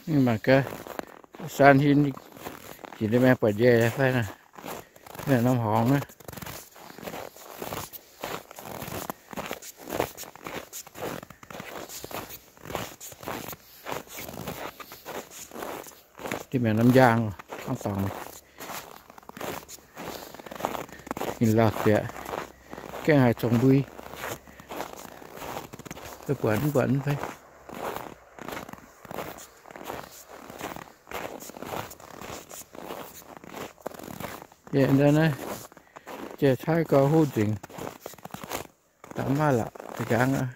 Mangc gaax, saan hin jiex ndiev maengx buatc njaih fai naaiv, norm horngz naaiv. Ndiev maengx norm njang, hnangv dorngx, ninh lauh zieqc, gaengh haiz zongx mbui, buatc mv buatc mv fai. Yie naaiv, naaiv jai-taiv gau huv nzengc, daaih maiv laqc da'nqaang aqv.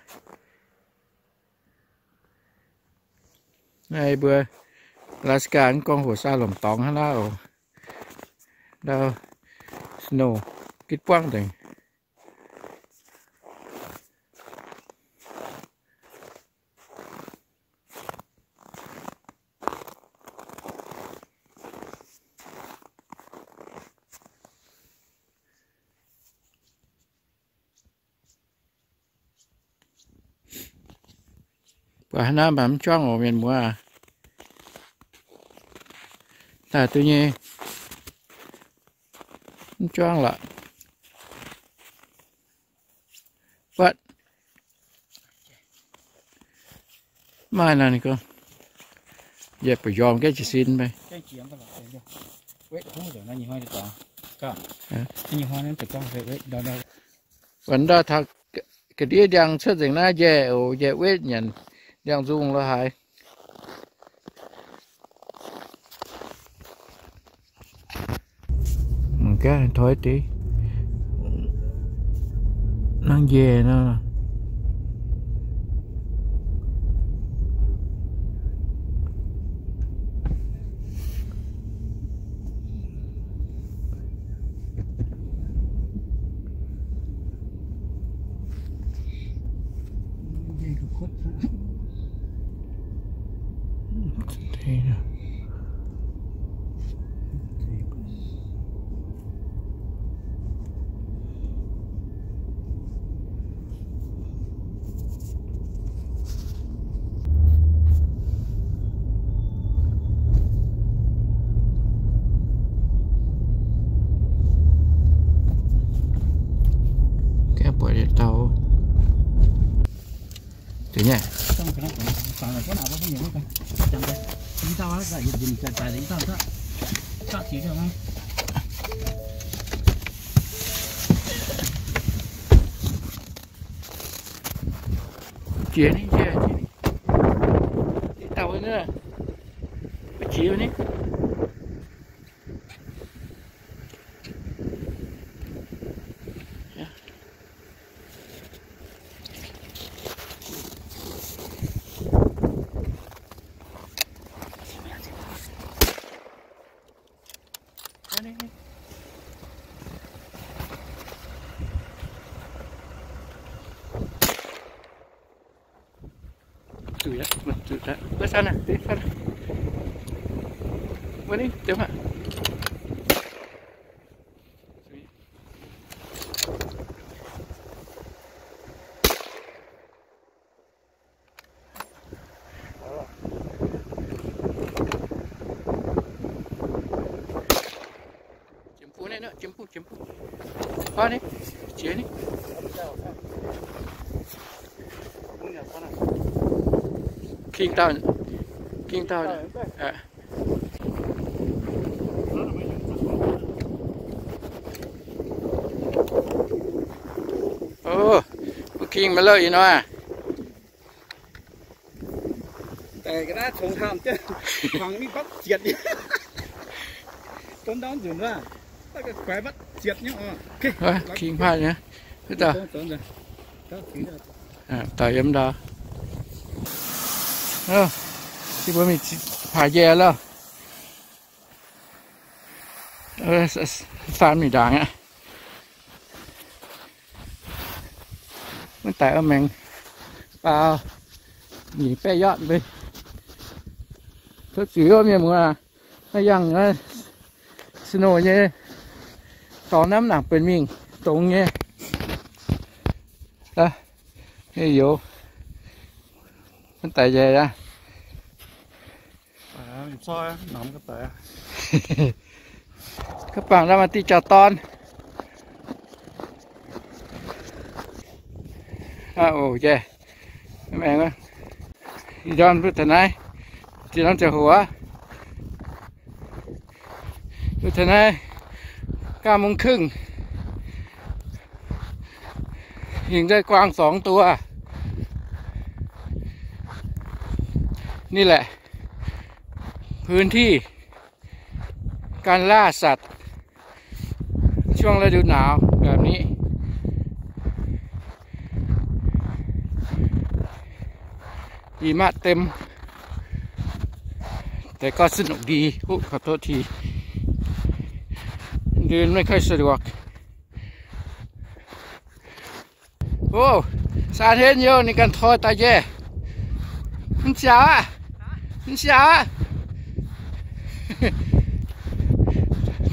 Naaiv mbuo Alaska gorngv hoc saa lomc dorngx hnangv naaiv oc. Ndau snow gitv buangv nzengc. Buatc haaix naaiv mv baac mv juangv oc mienh muoz. Daaih duqv nyei, mv juangv lorqc. Buatc maaih nor ninh gorngv, yie mbuo yiem gaeqv jiez sin maiv. Wuov ndau taux ga'ndiev ndiangx cuotv nzengc naaiv njaih oc, njaih wetv nyanc ndiangx-nzung lo haaix. Mangc gaax toi deix nangv njaih nor. Gaengh buatc yietc dauh. Deix nyei. Jiex ni, jiex ni. Dauh ni, jiex ni. Zuqc aqv, zuqc aqv. Wuov saan aqv, deix saan aqv. Wuov ni, deix maah. Jiem bung naaiv, jiem bung, jiem bung. Huaav ni, jiex ni. King dauh, king dauh. Ov, mbuo king maiv louh ih hnoi aqv. Daaih ga'naaiv congx haamh jienv, kuangx mingh batv zietc. Donv ndau nzunc wuov, daaih guaix batv zietc nyei oc. King paav nyei, dauh, dauh yiem ndau. Yie mbuo mingh paaix njaih loh. Saan mingh ndaangc aqv. Maiv daic maengx baac nyic baeqv yard mbe. Tov zuiz wuov mienh muoz, naaiv yangh snow nyei, dorngx naaiv mv nangc benx mingh dongz nyei. Youz, maiv daic njaih aqv. Kaav bangc ndau maaih diuh jauv-dorn. Aa, o, jai. Maengx, ih ndorm mbuo taux naaiv, ih ndorm ziangh hoc aqv. Mbuo taux naaiv เก้าโมงครึ่ง ยิงได้กวางสองตัว นี่แหละ พื้นที่การล่าสัตว์ ช่วงฤดูหนาวแบบนี้ หิมะเต็ม แต่ก็สนุกดี อุ๊ย ขอโทษที เดินไม่ค่อยสะดวก โอ้ สารเห็นอยู่ นี่กันทอยตาแย่ มันเสียวอ่ะ มันเสียวอ่ะ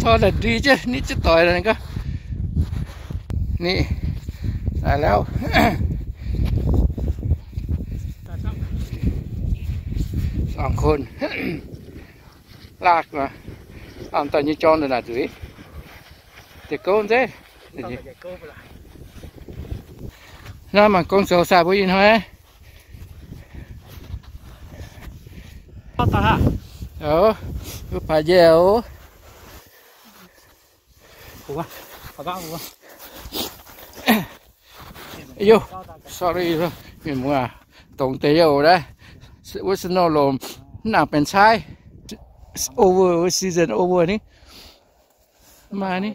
ทอยแต่ดีเจ้ นี่จะต่อยอะไรก็ นี่ ได้แล้ว สองคน ลากมา เอาตอนนี้จองเดินหน้าจุ๋ย เดี๋ยวโกนเจ้ Naaiv mangc gong zoux sai mbuo ih hnoi. Ov, mbuo paaix njiec oc. Ov, sorry, mienh muoz, dongh deix yie oc naaiv, wuov snow lomc, mv nangc benx caaiv, over, season over ni. Maaih ni.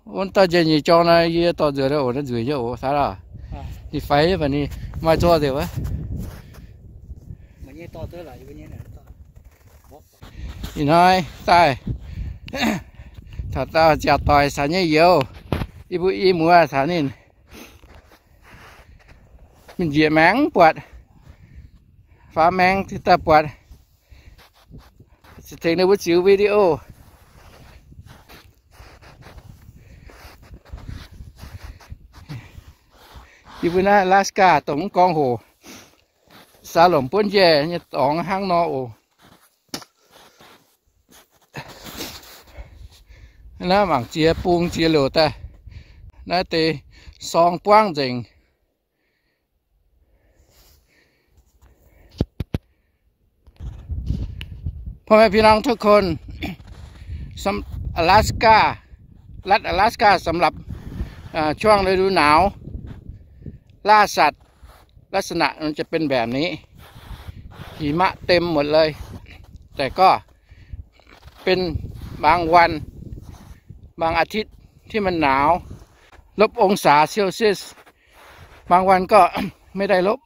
Wuov dauh njiec nyeic jorng naaiv, yie dorh nzueic oc, naaiv nzueic nyei oc, saah lorqc? Ninh faix nyei mv baac ninh maaih zorqv nzengc wuov. Ih hnoi daaih, taux dauh ziangh doic caux nyei youz, yie mbuo i muoz caux ninh mingh njiec maengx buatc, faaux maengx daaih buatc, tengx ninh mbuo ziux video. Yie mbuo naaiv Alaska dongh mv gorngv hoc, saax lomc buonv njiec nyei dorngx hnangv nor oc. Naaiv mangc ziex bung ziex liouc daaih, naaiv deix sorng buangv nzengc. พ่อแม่พี่น้องทุกคน สำ- อลาสก้า รัฐอลาสก้า สำหรับ อ่า ช่วงฤดูหนาว ล่าสัตว์ ลักษณะมันจะเป็นแบบนี้ หิมะเต็มหมดเลย แต่ก็เป็นบางวัน บางอาทิตย์ที่มันหนาว ลบองศาเซลเซียส บางวันก็ไม่ได้ลบ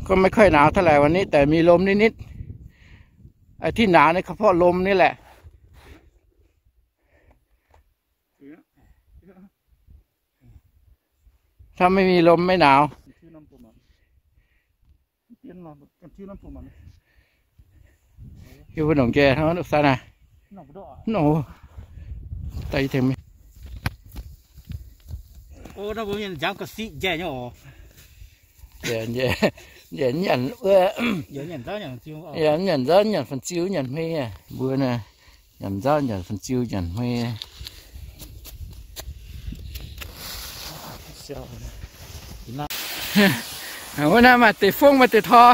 ก็ไม่ค่อยหนาวเท่าไหร่วันนี้ แต่มีลมนิดๆ ไอ้ที่หนาวนี่ก็เพราะลมนี่แหละ ถ้าไม่มีลมไม่หนาว Hiuv mbuo nongc nqaeqv hnangv saah naaic. Nongc, daaih tengx mingh. Nqaeqv nyanc wuov, nyanc nzauv nyanc fun-ziu nyanc hmei aqv. Mbuo naaiv nyanc nzauv nyanc fun-ziu nyanc hmei. Wuov naaiv maaih deix fongv maaih deix tor.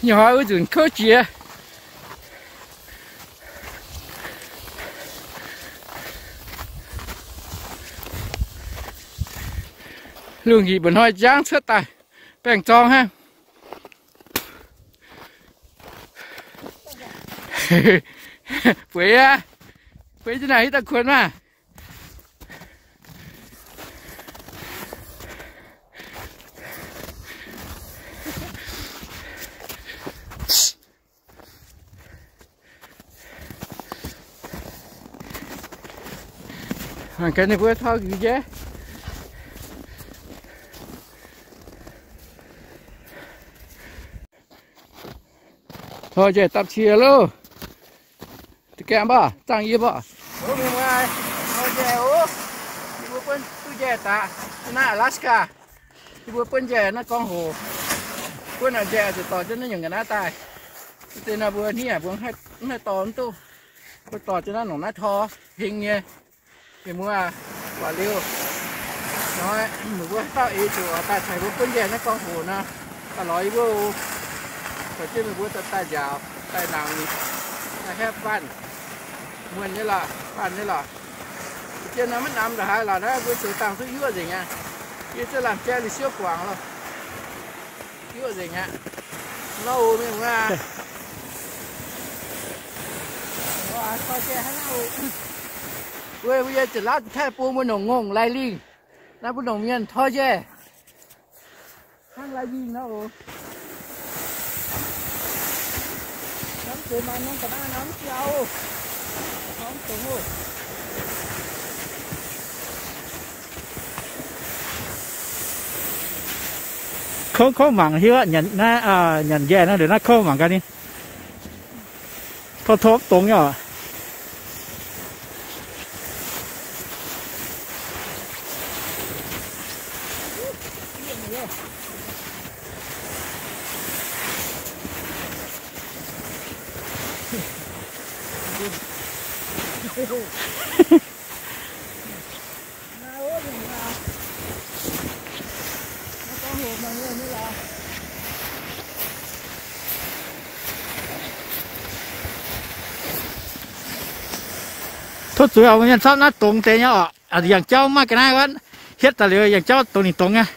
Nyoih wuov nzunc kouv jiex. Lungh njiec mba'hnoi njang cuotv daaih, baengh zorng hnangv. Bueix aqv. Bueix jienv naaic hitv daaih kuonx maah. Mangc gaax ninh mbuo taux nqa'haav. Hnoi njaih dapv cie loh. Gaengh mbaah, zaangh yie mbaah. Mbuo mingh muoz, hnoi njaih oc. Yie mbuo buonv duqv njaih daaih. Naaiv Alaska. Yie mbuo buonv njaih naaiv gorngv hoc. Buonv naaic njaih zuqc dorh jienv naaiv nyungc ga'naaiv daaih. Deix nor mbuo hniev mbuo mv haih dorh mv duqv. Mbuo dorh jienv naaiv nongc naaiv tor heng nyei. Mienh muoz, guaax liuz hnoi, meih mbuo dauh eix zuqc daaih tengx mbuo buonv njaih naaiv gorngv hoc nor, daaih lorz yie mbuo oc. Dorh jienv meih mbuo daaih njaaux, daaih nangc, daaih haeqv faanh. Muonh nyei lorqc, faanh nyei lorqc. Jien nor maiv namx ndongc haaix lorqc naaiv, mbuo zoux dangh duqv yuoqv nzengc aqv. Yie zungv lamh jaiv liuz siouv guangc loh. Yuoqv nzengc aqv. Nor oc mienh muoz aac. Weic mbuo yie ziepc laauv taaih bun mbuo nongc ngongh lai lingh. Naaiv mbuo nongc mienh tor njaih. Hnangv lai lingh nor oc. Hnamv deix maaih norm ga'naaiv norm jauv. Norm dongh oc. Kouv kouv mangc hiuv, nyanc naaiv, nyanc njaih naaiv, liuz naaiv kouv mangc gaax ninh. Tov tov dongz nyei oc. Tov zuiz oc, mienh camv naaiv dongz deix nyei oc. Yangh jauv maiv ga'naaiv wuov, hietv daaih liuz yangh jauv dongz ninh dongz nyei.